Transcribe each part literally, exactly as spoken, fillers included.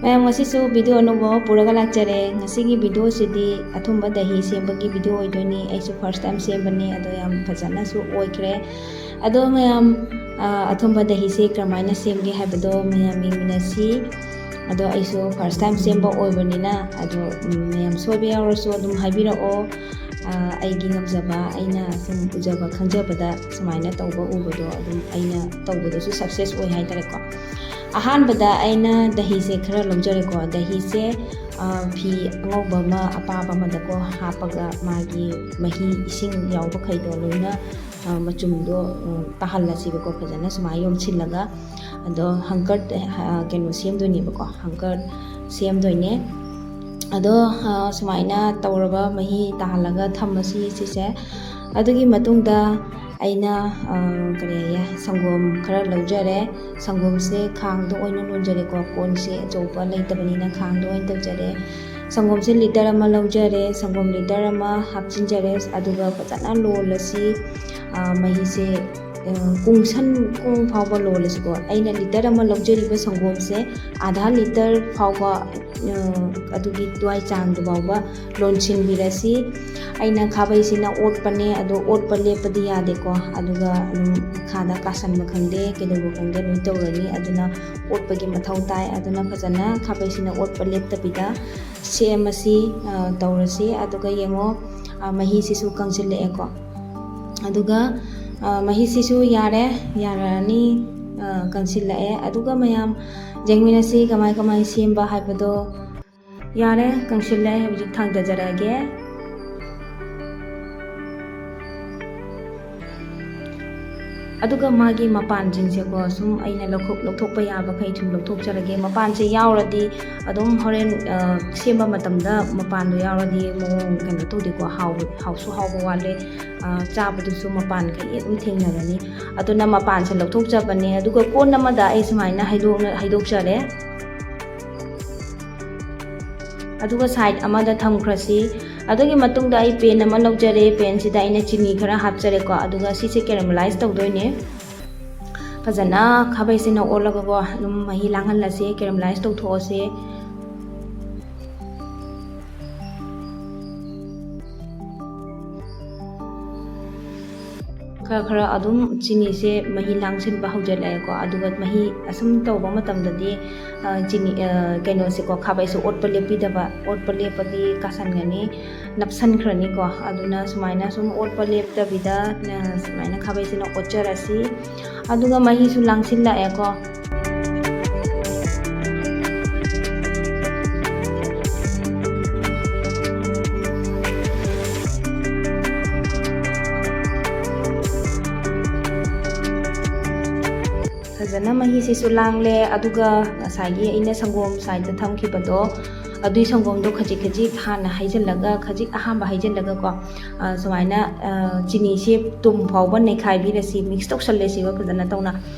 ꯃꯌꯥꯝ, ꯉꯁꯤꯁꯨ video ꯑꯅꯧꯕ ꯑꯃ ꯄꯨꯔꯒ ꯂꯥꯛꯆꯔꯦ꯫ ꯉꯁꯤꯒꯤ videoꯁꯤꯗꯤ ꯑꯊꯨꯝꯕ ꯗꯍꯤ ꯁꯦꯝꯕꯒꯤ video ꯑꯣꯏꯗꯣꯏꯅꯤ꯫ ꯑꯩꯁꯨ first time ꯁꯦꯝꯕꯅꯤ, ꯑꯗꯣ ꯌꯥꯝ ꯐꯖꯅꯁꯨ ꯑꯣꯏꯈ꯭ꯔꯦ꯫ ꯑꯗꯣ ꯃꯌꯥꯝ, ꯑ, ꯑꯊꯨꯝꯕ ꯗꯍꯤꯁꯦ ꯀꯔꯝꯍꯥꯏꯅ ꯁꯦꯝꯒꯦ ꯍꯥꯏꯕꯗꯣ ꯃꯌꯥꯝ ꯌꯦꯡꯃꯤꯟꯅꯁꯤ꯫ ꯑꯗꯣ ꯑꯩꯁꯨ first time ꯁꯦꯝꯕ ꯑꯣꯏꯕꯅꯤꯅ, ꯑꯗꯣ, ꯎꯝ, ꯃꯌꯥꯝ ꯁꯣꯏꯕ ꯌꯥꯎꯔꯁꯨ ꯑꯗꯨꯝ ꯍꯥꯏꯕꯤꯔꯛꯑꯣ꯫ ꯑ, ꯑꯩꯒꯤ ꯉꯝꯖꯕ, ꯑꯩꯅ ꯁꯨꯝ ꯎꯖꯕ ꯈꯪꯖꯕꯗ ꯁꯨꯃꯥꯏꯅ ꯇꯧꯕ ꯎꯕꯗꯣ ꯑꯗꯨꯝ ꯑꯩꯅ ꯇꯧꯕꯗꯁꯨ success ꯑꯣꯏ ꯍꯥꯏꯇꯥꯔꯦꯀꯣ꯫ ꯑꯍꯥꯟꯕꯗ ꯑꯩꯅ ꯗꯍꯤꯁꯦ ꯈꯔ ꯂꯧꯖꯔꯦꯀꯣ꯫ ꯗꯍꯤꯁꯦ, ꯑ, ꯐꯤ ꯑꯉꯧꯕ ꯑꯃ, ꯑꯄꯥꯕ ꯑꯃꯗꯀꯣ ꯍꯥꯞꯄꯒ ꯃꯥꯒꯤ ꯃꯍꯤ, ꯏꯁꯤꯡ ꯌꯥꯎꯕꯈꯩꯗꯣ ꯂꯣꯏꯅ, ꯑ, ꯃꯆꯨꯝꯗꯣ, ꯎꯝ, ꯇꯥꯍꯜꯂꯁꯤꯕꯀꯣ, ꯐꯖꯅ ꯁꯨꯃꯥꯏꯅ ꯌꯣꯝꯁꯤꯜꯂꯒ꯫ ꯑꯗꯣ ꯍꯪꯀꯔ, ꯑ, ꯀꯩꯅꯣ ꯁꯦꯝꯗꯣꯏꯅꯦꯕꯀꯣ, ꯍꯪꯀꯔ ꯁꯦꯝꯗꯣꯏꯅꯦ꯫ ꯑꯗꯣ, ꯑ, ꯁꯨꯃꯥꯏꯅ ꯇꯧꯔꯕ ꯃꯍꯤ ꯇꯥꯍꯜꯂꯒ ꯊꯝꯃꯁꯤ ꯁꯤꯁꯦ꯫ ꯑꯗꯨꯒꯤ ꯃꯇꯨꯡꯗ ꯑꯩꯅ, ꯑ, ꯀꯔꯤ ꯍꯥꯏꯌꯦ, ꯁꯪꯒꯣꯝ ꯈꯔ ꯂꯧꯖꯔꯦ꯫ ꯁꯪꯒꯣꯝꯁꯦ ꯈꯥꯡꯗ ꯑꯣꯏꯅ ꯂꯣꯟꯖꯔꯦꯀꯣ꯫ ꯀꯣꯟꯁꯦ ꯑꯆꯧꯕ ꯂꯩꯇꯕꯅꯤꯅ ꯈꯥꯡꯗ ꯑꯣꯏꯅ ꯇꯧꯖꯔꯦ꯫ ꯁꯪꯒꯣꯝꯁꯦ litre ꯑꯃ ꯂꯧꯖꯔꯦ꯫ ꯁꯪꯒꯣꯝ litre ꯑꯃ ꯍꯥꯞꯆꯤꯟꯖꯔꯦ꯫ ꯑꯗꯨꯒ ꯐꯖꯅ ꯂꯣꯜꯂꯁꯤ꯫ ꯑ, ꯃꯍꯤꯁꯦ, ꯑ, ꯀꯨꯡꯁꯟ ꯀꯨꯡ ꯐꯥꯎꯕ ꯂꯣꯜꯂꯁꯤꯀꯣ꯫ ꯑꯩꯅ litre ꯑꯃ ꯂꯧꯖꯔꯤꯕ ꯁꯪꯒꯣꯝꯁꯦ ꯑꯥꯙꯥ litre ꯐꯥꯎꯕ, ꯑ, ꯑꯗꯨꯒꯤ ꯑꯗꯨꯋꯥꯏ ꯆꯥꯡꯗꯨ ꯐꯥꯎꯕ ꯂꯣꯟꯁꯤꯟꯕꯤꯔꯁꯤ꯫ ꯑꯩꯅ ꯈꯥꯕꯩꯁꯤꯅ ꯑꯣꯠꯄꯅꯦ, ꯑꯗꯣ ꯑꯣꯠꯄ ꯂꯦꯞꯄꯗꯤ ꯌꯥꯗꯦꯀꯣ꯫ ꯑꯗꯨꯒ ꯑꯗꯨꯝ ꯃꯈꯥꯗ ꯀꯥꯁꯟꯕ ꯈꯪꯗꯦ, ꯀꯩꯗꯧꯕ ꯈꯪꯗꯦ, ꯂꯣꯏ ꯇꯧꯔꯅꯤ꯫ ꯑꯗꯨꯅ ꯑꯣꯠꯄꯒꯤ ꯃꯊꯧ ꯇꯥꯏ꯫ ꯑꯗꯨꯅ ꯐꯖꯅ ꯈꯥꯕꯩꯁꯤꯅ ꯑꯣꯠꯄ ꯂꯦꯞꯇꯕꯤꯗ ꯁꯦꯝꯃꯁꯤ, ꯑ, ꯇꯧꯔꯁꯤ꯫ ꯑꯗꯨꯒ ꯌꯦꯡꯉꯣ, ꯑ, ꯃꯍꯤꯁꯤꯁꯨ ꯀꯪꯁꯤꯜꯂꯛꯑꯦꯀꯣ꯫ ꯑꯗꯨꯒ, ꯑ, ꯃꯍꯤꯁꯤꯁꯨ ꯌꯥꯔꯦ, ꯌꯥꯔꯛꯑꯅꯤ, ꯑ, ꯀꯪꯁꯤꯜꯂꯛꯑꯦ꯫ ꯑꯗꯨꯒ ꯃꯌꯥꯝ ꯌꯦꯡꯃꯤꯟꯅꯁꯤ ꯀꯃꯥꯏ ꯀꯃꯥꯏ ꯁꯦꯝꯕ ꯍꯥꯏꯕꯗꯣ꯫ ꯌꯥꯔꯦ, ꯀꯪꯁꯤꯜꯂꯦ꯫ ꯍꯧꯖꯤꯛ ꯊꯥꯡꯗꯖꯔꯛꯑꯒꯦ꯫ ꯑꯗꯨꯒ ꯃꯥꯒꯤ ꯃꯄꯥꯟꯁꯤꯡꯁꯦꯀꯣ, ꯁꯨꯝ ꯑꯩꯅ ꯂꯧꯊꯣꯛ-, ꯂꯧꯊꯣꯛꯄ ꯌꯥꯕꯈꯩ ꯁꯨꯝ ꯂꯧꯊꯣꯛꯆꯔꯒꯦ꯫ ꯃꯄꯥꯟꯁꯦ ꯌꯥꯎꯔꯗꯤ ꯑꯗꯨꯝ ꯍꯣꯔꯦꯟ, ꯑ, ꯁꯦꯝꯕ ꯃꯇꯝꯗ ꯃꯄꯥꯟꯗꯣ ꯌꯥꯎꯔꯗꯤ ꯃꯑꯣꯡ ꯀꯩꯅꯣ ꯇꯧꯗꯦꯀꯣ, ꯍꯥꯎꯕ, ꯍꯥꯎꯁꯨ ꯍꯥꯎꯕ ꯋꯥꯠꯂꯦ, ꯑ, ꯆꯥꯕꯗꯨꯁꯨ ꯃꯄꯥꯟꯈꯩ ꯑꯗꯨꯝ ꯊꯦꯡꯅꯔꯅꯤ꯫ ꯑꯗꯨꯅ ꯃꯄꯥꯟꯁꯦ ꯂꯧꯊꯣꯛꯆꯕꯅꯦ꯫ ꯑꯗꯨꯒ ꯀꯣꯟ ꯑꯃꯗ ꯑꯩ ꯁꯨꯃꯥꯏꯅ ꯍꯩꯗꯣꯛꯅ-, ꯍꯩꯗꯣꯛꯆꯔꯦ꯫ ꯑꯗꯨꯒ side ꯑꯃꯗ ꯊꯝꯈ꯭ꯔꯁꯤ꯫ ꯑꯗꯨꯒꯤ ꯃꯇꯨꯡꯗ ꯑꯩ pan ꯑꯃ ꯂꯧꯖꯔꯦ꯫ Panꯁꯤꯗ ꯑꯩꯅ ꯆꯤꯅꯤ ꯈꯔ ꯍꯥꯞꯆꯔꯦꯀꯣ꯫ ꯑꯗꯨꯒ ꯁꯤꯁꯦ caramelize ꯇꯧꯗꯣꯏꯅꯦ꯫ ꯐꯖꯅ ꯈꯥꯕꯩꯁꯤꯅ ꯑꯣꯠꯂꯒꯀꯣ, ꯑꯗꯨꯝ ꯃꯍꯤ ꯂꯥꯡꯍꯜꯂꯁꯦ, caramelize ꯇꯧꯊꯣꯛꯑꯁꯦ꯫ ꯈꯔ ꯈꯔ ꯑꯗꯨꯝ ꯆꯤꯅꯤꯁꯦ ꯃꯍꯤ ꯂꯥꯡꯁꯤꯟꯕ ꯍꯧꯖꯤꯜꯂꯛꯑꯦꯀꯣ꯫ ꯑꯗꯨꯒ ꯃꯍꯤ ꯑꯁꯨꯝ ꯇꯧꯕ ꯃꯇꯝꯗꯗꯤ, ꯑ, ꯆꯤꯅꯤ, ꯑ, ꯀꯩꯅꯣꯁꯦꯀꯣ, ꯈꯥꯕꯩꯁꯦ ꯑꯣꯠꯄ ꯂꯦꯞꯄꯤꯗꯕ, ꯑꯣꯠꯄ ꯂꯦꯞꯄꯗꯤ ꯀꯥꯁꯟꯒꯅꯤ, ꯅꯞꯁꯟꯈ꯭ꯔꯅꯤꯀꯣ꯫ ꯑꯗꯨꯅ ꯁꯨꯃꯥꯏꯅ ꯁꯨꯝ ꯑꯣꯠꯄ ꯂꯦꯞꯇꯕꯤꯗ, ꯑ, ꯁꯨꯃꯥꯏꯅ ꯈꯥꯕꯩꯁꯤꯅ ꯑꯣꯠꯆꯔꯁꯤ꯫ ꯑꯗꯨꯒ ꯃꯍꯤꯁꯨ ꯂꯥꯡꯁꯤꯜꯂꯛꯑꯦꯀꯣ꯫ ꯐꯖꯅ ꯃꯍꯤꯁꯤꯁꯨ ꯂꯥꯡꯂꯦ꯫ ꯑꯗꯨꯒ ꯉꯁꯥꯏꯒꯤ ꯑꯩꯅ ꯁꯪꯒꯣꯝ side-ꯇ ꯊꯝꯈꯤꯕꯗꯣ, ꯑꯗꯨꯏ ꯁꯪꯒꯣꯝꯗꯣ ꯈꯖꯤꯛ ꯈꯖꯤꯛ ꯍꯥꯟꯅ ꯍꯩꯖꯤꯜꯂꯒ, ꯈꯖꯤꯛ ꯑꯍꯥꯟꯕ ꯍꯩꯖꯤꯜꯂꯒꯀꯣ, ꯑ, ꯁꯨꯃꯥꯏꯅ, ꯑ, ꯆꯤꯅꯤꯁꯦ ꯇꯨꯝ ꯐꯥꯎꯕ ꯅꯩꯈꯥꯏꯕꯤꯔꯁꯤ, mix ꯇꯧꯁꯜꯂꯁꯤꯕ ꯐꯖꯅ ꯇꯧꯅ꯫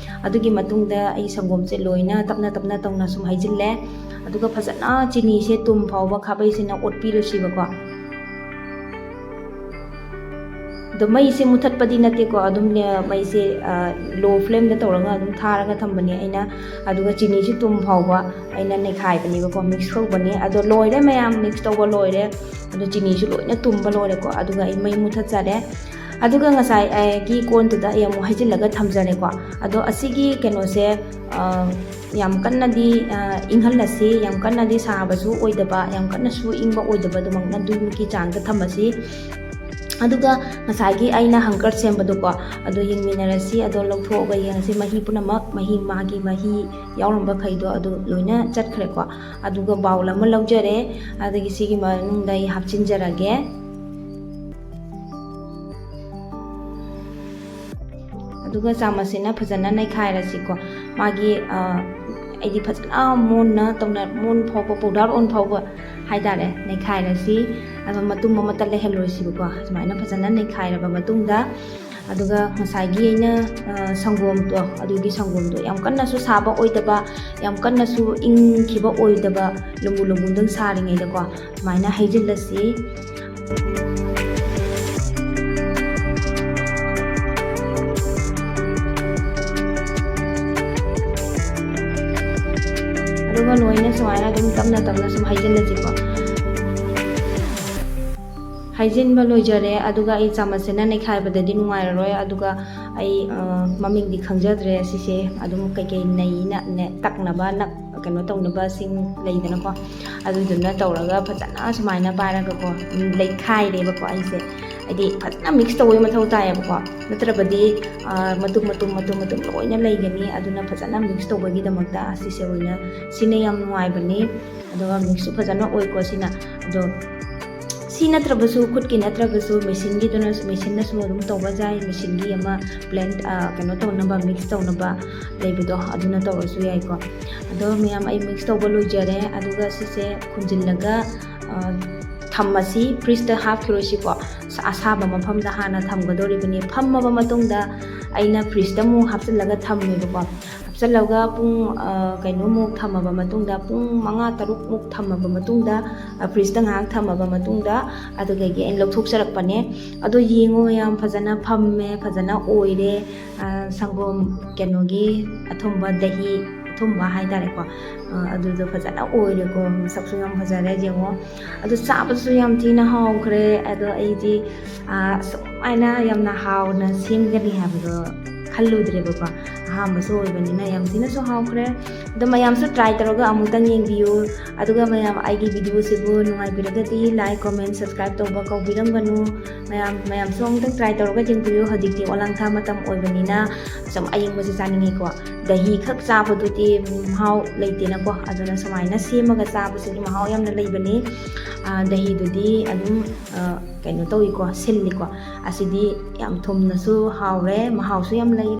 ꯑꯗꯨꯒꯤ ꯃꯇꯨꯡꯗ ꯑꯩ ꯁꯪꯒꯣꯝꯁꯦ ꯂꯣꯏꯅ ꯇꯞꯅ ꯇꯞꯅ ꯇꯧꯅ ꯁꯨꯝ ꯍꯩꯖꯤꯜꯂꯦ꯫ ꯑꯗꯨꯒ ꯐꯖꯅ ꯆꯤꯅꯤꯁꯦ ꯇꯨꯝ ꯐꯥꯎꯕ ꯈꯥꯕꯩꯁꯤꯅ ꯑꯣꯠꯄꯤꯔꯁꯤꯕꯀꯣ꯫ ꯑꯗꯣ ꯃꯩꯁꯦ ꯃꯨꯊꯠꯄꯗꯤ ꯅꯠꯇꯦꯀꯣ, ꯑꯗꯨꯝ, ꯑ, ꯃꯩꯁꯦ, ꯑ, low flame-ꯗ ꯇꯧꯔꯒ ꯑꯗꯨꯝ ꯊꯥꯔꯒ ꯊꯝꯕꯅꯦ ꯑꯩꯅ꯫ ꯑꯗꯨꯒ ꯆꯤꯅꯤꯁꯦ ꯇꯨꯝ ꯐꯥꯎꯕ ꯑꯩꯅ ꯅꯩꯈꯥꯏꯕꯅꯦꯕꯀꯣ, mix ꯇꯧꯕꯅꯦ꯫ ꯑꯗꯣ ꯂꯣꯏꯔꯦ ꯃꯌꯥꯝ, mix ꯇꯧꯕ ꯂꯣꯏꯔꯦ꯫ ꯑꯗꯣ ꯆꯤꯅꯤꯁꯨ ꯂꯣꯏꯅ ꯇꯨꯝꯕ ꯂꯣꯏꯔꯦꯀꯣ꯫ ꯑꯗꯨꯒ ꯑꯩ ꯃꯩ ꯃꯨꯊꯠꯆꯔꯦ꯫ ꯑꯗꯨꯒ ꯉꯁꯥꯏ ꯑꯩꯒꯤ ꯀꯣꯟꯗꯨꯗ ꯑꯩ ꯑꯃꯨꯛ ꯍꯩꯖꯤꯜꯂꯒ ꯊꯝꯖꯔꯦꯀꯣ꯫ ꯑꯗꯣ ꯑꯁꯤꯒꯤ ꯀꯩꯅꯣꯁꯦ, ꯑ, ꯌꯥꯝ ꯀꯟꯅꯗꯤ, ꯑ, ꯏꯪꯍꯜꯂꯁꯤ, ꯌꯥꯝ ꯀꯟꯅꯗꯤ ꯁꯥꯕꯁꯨ ꯑꯣꯏꯗꯕ, ꯌꯥꯝ ꯀꯟꯅꯁꯨ ꯏꯪꯕ ꯑꯣꯏꯗꯕ, ꯑꯗꯨꯃꯛꯅ ꯑꯗꯨꯃꯛꯀꯤ ꯆꯥꯡꯗ ꯊꯝꯃꯁꯤ꯫ ꯑꯗꯨꯒ ꯉꯁꯥꯏꯒꯤ ꯑꯩꯅ ꯍꯪꯀꯔ ꯁꯦꯝꯕꯗꯣꯀꯣ, ꯑꯗꯨ ꯌꯦꯡꯃꯤꯟꯅꯔꯁꯤ꯫ ꯑꯗꯣ ꯂꯧꯊꯣꯛꯑꯒ ꯌꯦꯡꯉꯁꯤ, ꯃꯍꯤ ꯄꯨꯝꯅꯃꯛ, ꯃꯍꯤ, ꯃꯥꯒꯤ ꯃꯍꯤ ꯌꯥꯎꯔꯝꯕꯈꯩꯗꯣ ꯑꯗꯨ ꯂꯣꯏꯅ ꯆꯠꯈ꯭ꯔꯦꯀꯣ꯫ ꯑꯗꯨꯒ bowl ꯑꯃ ꯂꯧꯖꯔꯦ, ꯑꯗꯒꯤ ꯁꯤꯒꯤ ꯃꯅꯨꯡꯗ ꯑꯩ ꯍꯥꯞꯆꯤꯟꯖꯔꯒꯦ꯫ ꯑꯗꯨꯒ ꯆꯥꯃꯁꯁꯤꯅ ꯐꯖꯅ ꯅꯩꯈꯥꯏꯔꯁꯤꯀꯣ꯫ ꯃꯥꯒꯤ, ꯑ, ꯑꯩꯗꯤ ꯐꯖꯅ ꯃꯣꯟꯅ ꯇꯧꯅ, ꯃꯣꯟ ꯐꯥꯎꯕ, powder ꯑꯣꯟ ꯐꯥꯎꯕ ꯍꯥꯏꯇꯥꯔꯦ, ꯅꯩꯈꯥꯏꯔꯁꯤ꯫ ꯑꯗꯣ ꯃꯇꯨꯝ ꯑꯃꯠꯇ ꯂꯩꯍꯜꯂꯣꯏꯁꯤꯕꯀꯣ꯫ ꯁꯨꯃꯥꯏꯅ ꯐꯖꯅ ꯅꯩꯈꯥꯏꯔꯕ ꯃꯇꯨꯡꯗ, ꯑꯗꯨꯒ ꯉꯁꯥꯏꯒꯤ ꯑꯩꯅ, ꯑ, ꯁꯪꯒꯣꯝꯗꯣ, ꯑꯗꯨꯒꯤ ꯁꯪꯒꯣꯝꯗꯣ ꯌꯥꯝ ꯀꯟꯅꯁꯨ ꯁꯥꯕ ꯑꯣꯏꯗꯕ, ꯌꯥꯝ ꯀꯟꯅꯁꯨ ꯏꯪꯈꯤꯕ ꯑꯣꯏꯗꯕ, ꯂꯨꯝꯕꯨ ꯂꯨꯝꯕꯨꯗꯪ ꯁꯥꯔꯤꯉꯩꯗꯀꯣ, ꯁꯨꯃꯥꯏꯅ ꯍꯩꯖꯤꯜꯂꯁꯤ꯫ ꯑꯩꯅ ꯁꯨꯃꯥꯏꯅ ꯑꯗꯨꯝ ꯇꯞꯅ ꯇꯞꯅ ꯁꯨꯝ ꯍꯩꯖꯤꯜꯂꯁꯤꯀꯣ꯫ ꯍꯩꯖꯤꯟꯕ ꯂꯣꯏꯖꯔꯦ꯫ ꯑꯗꯨꯒ ꯑꯩ ꯆꯥꯃꯁꯁꯤꯅ ꯅꯩꯈꯥꯏꯕꯗꯗꯤ ꯅꯨꯡꯉꯥꯏꯔꯔꯣꯏ꯫ ꯑꯗꯨꯒ ꯑꯩ, ꯑ, ꯃꯃꯤꯡꯗꯤ ꯈꯪꯖꯗ꯭ꯔꯦ꯫ ꯁꯤꯁꯦ ꯑꯗꯨꯝ ꯀꯩꯀꯩ ꯅꯩꯅ, ꯅꯦ-, ꯇꯛꯅꯕ, ꯅꯛ-, ꯀꯩꯅꯣ ꯇꯧꯅꯕꯁꯤꯡ ꯂꯩꯗꯅꯀꯣ, ꯑꯗꯨꯗꯨꯅ ꯇꯧꯔꯒ ꯐꯖꯅ ꯁꯨꯃꯥꯏꯅ ꯄꯥꯏꯔꯒꯀꯣ, ꯎꯝ, ꯂꯩꯈꯥꯏꯔꯦꯕꯀꯣ ꯑꯩꯁꯦ꯫ ꯍꯥꯏꯗꯤ ꯐꯖꯅ ꯃꯤꯛꯁ ꯇꯧꯕꯒꯤ ꯃꯊꯧ ꯇꯥꯏꯌꯦꯕꯀꯣ, ꯅꯠꯇ꯭ꯔꯕꯗꯤ, ꯑ, ꯃꯇꯨꯝ, ꯃꯇꯨꯝ, ꯃꯇꯨꯝ, ꯃꯇꯨꯝ ꯂꯣꯏꯅ ꯂꯩꯒꯅꯤ꯫ ꯑꯗꯨꯅ ꯐꯖꯅ ꯃꯤꯛꯁ ꯇꯧꯕꯒꯤꯗꯃꯛꯇ ꯁꯤꯁꯦ ꯑꯣꯏꯅ, ꯁꯤꯅ ꯌꯥꯝ ꯅꯨꯡꯉꯥꯏꯕꯅꯤ꯫ ꯑꯗꯨꯒ ꯃꯤꯛꯁꯁꯨ ꯐꯖꯅ ꯑꯣꯏꯀꯣ ꯁꯤꯅ꯫ ꯑꯗꯣ ꯁꯤ ꯅꯠꯇ꯭ꯔꯕꯁꯨ, ꯈꯨꯠꯀꯤ ꯅꯠꯇ꯭ꯔꯕꯁꯨ, ꯃꯦꯆꯤꯟꯒꯤꯗꯨꯅ, ꯃꯦꯆꯤꯟꯅꯁꯨ ꯑꯗꯨꯝ ꯇꯧꯕ ꯌꯥꯏ꯫ ꯃꯦꯆꯤꯟꯒꯤ ꯑꯃ ꯕ꯭ꯂꯦꯟ, ꯑ, ꯀꯩꯅꯣ ꯇꯧꯅꯕ, ꯃꯤꯛꯁ ꯇꯧꯅꯕ ꯂꯩꯕꯗꯣ, ꯑꯗꯨꯅ ꯇꯧꯔꯁꯨ ꯌꯥꯏꯀꯣ꯫ ꯑꯗꯣ ꯃꯌꯥꯝ, ꯑꯩ ꯃꯤꯛꯁ ꯇꯧꯕ ꯂꯣꯏꯖꯔꯦ꯫ ꯑꯗꯨꯒ ꯁꯤꯁꯦ ꯈꯨꯝꯖꯤꯜꯂꯒ, ꯑ, ꯊꯝꯃꯁꯤ꯫ ꯐ꯭ꯔꯤꯖꯇ ꯍꯥꯞꯈꯤꯔꯣꯏꯁꯤꯀꯣ꯫ ꯑꯁꯥꯕ ꯃꯐꯝꯗ ꯍꯥꯟꯅ ꯊꯝꯒꯗꯧꯔꯤꯕꯅꯤ꯫ ꯐꯝꯃꯕ ꯃꯇꯨꯡꯗ ꯑꯩꯅ ꯐ꯭ꯔꯤꯖꯇ ꯑꯃꯨꯛ ꯍꯥꯞꯆꯤꯜꯂꯒ ꯊꯝꯃꯦꯕꯀꯣ꯫ ꯍꯥꯞꯆꯤꯜꯂꯒ ꯄꯨꯡ, ꯑ, ꯀꯩꯅꯣꯃꯨꯛ ꯊꯝꯃꯕ ꯃꯇꯨꯡꯗ, ꯄꯨꯡ ꯃꯉꯥ ꯇꯔꯨꯛꯃꯨꯛ ꯊꯝꯃꯕ ꯃꯇꯨꯡꯗ, ꯑ, ꯐ꯭ꯔꯤꯖꯇ ꯉꯥꯏꯍꯥꯛ ꯊꯝꯃꯕ ꯃꯇꯨꯡꯗ, ꯑꯗꯨꯗꯒꯤ ꯑꯩꯅ ꯂꯧꯊꯣꯛꯆꯔꯛꯄꯅꯦ꯫ ꯑꯗꯣ ꯌꯦꯡꯉꯣ ꯃꯌꯥꯝ, ꯐꯖꯅ ꯐꯝꯃꯦ, ꯐꯖꯅ ꯑꯣꯏꯔꯦ꯫ ꯑ, ꯁꯪꯒꯣꯝ, ꯀꯩꯅꯣꯒꯤ ꯑꯊꯨꯝꯕ, ꯗꯍꯤ ꯑꯊꯨꯝꯕ ꯍꯥꯏꯇꯥꯔꯦꯀꯣ꯫ ꯑ, ꯑꯗꯨꯗꯣ ꯐꯖꯅ ꯑꯣꯏꯔꯦꯀꯣ꯫ ꯃꯁꯛꯁꯨ ꯌꯥꯝ ꯐꯖꯔꯦ, ꯌꯦꯡꯉꯣ꯫ ꯑꯗꯨ ꯆꯥꯕꯗꯁꯨ ꯌꯥꯝ ꯊꯤꯅ ꯍꯥꯎꯈ꯭ꯔꯦ꯫ ꯑꯗꯣ ꯑꯩꯗꯤ, ꯑ, ꯑꯁꯨꯃꯥꯏꯅ ꯌꯥꯝꯅ ꯍꯥꯎꯅ ꯁꯦꯝꯒꯅꯤ ꯍꯥꯏꯕꯗꯣ ꯈꯜꯂꯨꯗ꯭ꯔꯦꯕꯀꯣ꯫ ꯑꯍꯥꯟꯕꯁꯨ ꯑꯣꯏꯕꯅꯤꯅ ꯌꯥꯝ ꯊꯤꯅꯁꯨ ꯍꯥꯎꯈ꯭ꯔꯦ꯫ ꯑꯗꯣ ꯃꯌꯥꯝꯁꯨ try ꯇꯧꯔꯒ ꯑꯃꯨꯛꯇꯪ ꯌꯦꯡꯕꯤꯌꯨ꯫ ꯑꯗꯨꯒ ꯃꯌꯥꯝ, ꯑꯩꯒꯤ video ꯁꯤꯕꯨ ꯅꯨꯡꯉꯥꯏꯕꯤꯔꯒꯗꯤ like, comment, subscribe ꯇꯧꯕ ꯀꯥꯎꯕꯤꯔꯝꯒꯅꯨ꯫ ꯃꯌꯥꯝ, ꯃꯌꯥꯝꯁꯨ ꯑꯃꯨꯛꯇꯪ try ꯇꯧꯔꯒ ꯌꯦꯡꯕꯤꯌꯨ꯫ ꯍꯧꯖꯤꯛꯇꯤ ꯑꯣꯂꯥꯡꯊꯥ ꯃꯇꯝ ꯑꯣꯏꯕꯅꯤꯅ ꯁꯨꯝ ꯑꯌꯤꯡꯕꯁꯦ ꯆꯥꯅꯤꯡꯉꯤꯀꯣ꯫ ꯗꯍꯤ ꯈꯛ ꯆꯥꯕꯗꯨꯗꯤ ꯃꯍꯥꯎ ꯂꯩꯇꯦꯅꯀꯣ꯫ ꯑꯗꯨꯅ ꯁꯨꯃꯥꯏꯅ ꯁꯦꯝꯃꯒ ꯆꯥꯕꯁꯤꯗꯤ ꯃꯍꯥꯎ ꯌꯥꯝꯅ ꯂꯩꯕꯅꯤ꯫ ꯑ, ꯗꯍꯤꯗꯨꯗꯤ ꯑꯗꯨꯝ, ꯑ, ꯀꯩꯅꯣ ꯇꯧꯏꯀꯣ, ꯁꯤꯜꯂꯤꯀꯣ꯫ ꯑꯁꯤꯗꯤ ꯌꯥꯝ ꯊꯨꯝꯅꯁꯨ ꯍꯥꯎꯔꯦ, ꯃꯍꯥꯎꯁꯨ ꯌꯥꯝ ꯂꯩ꯫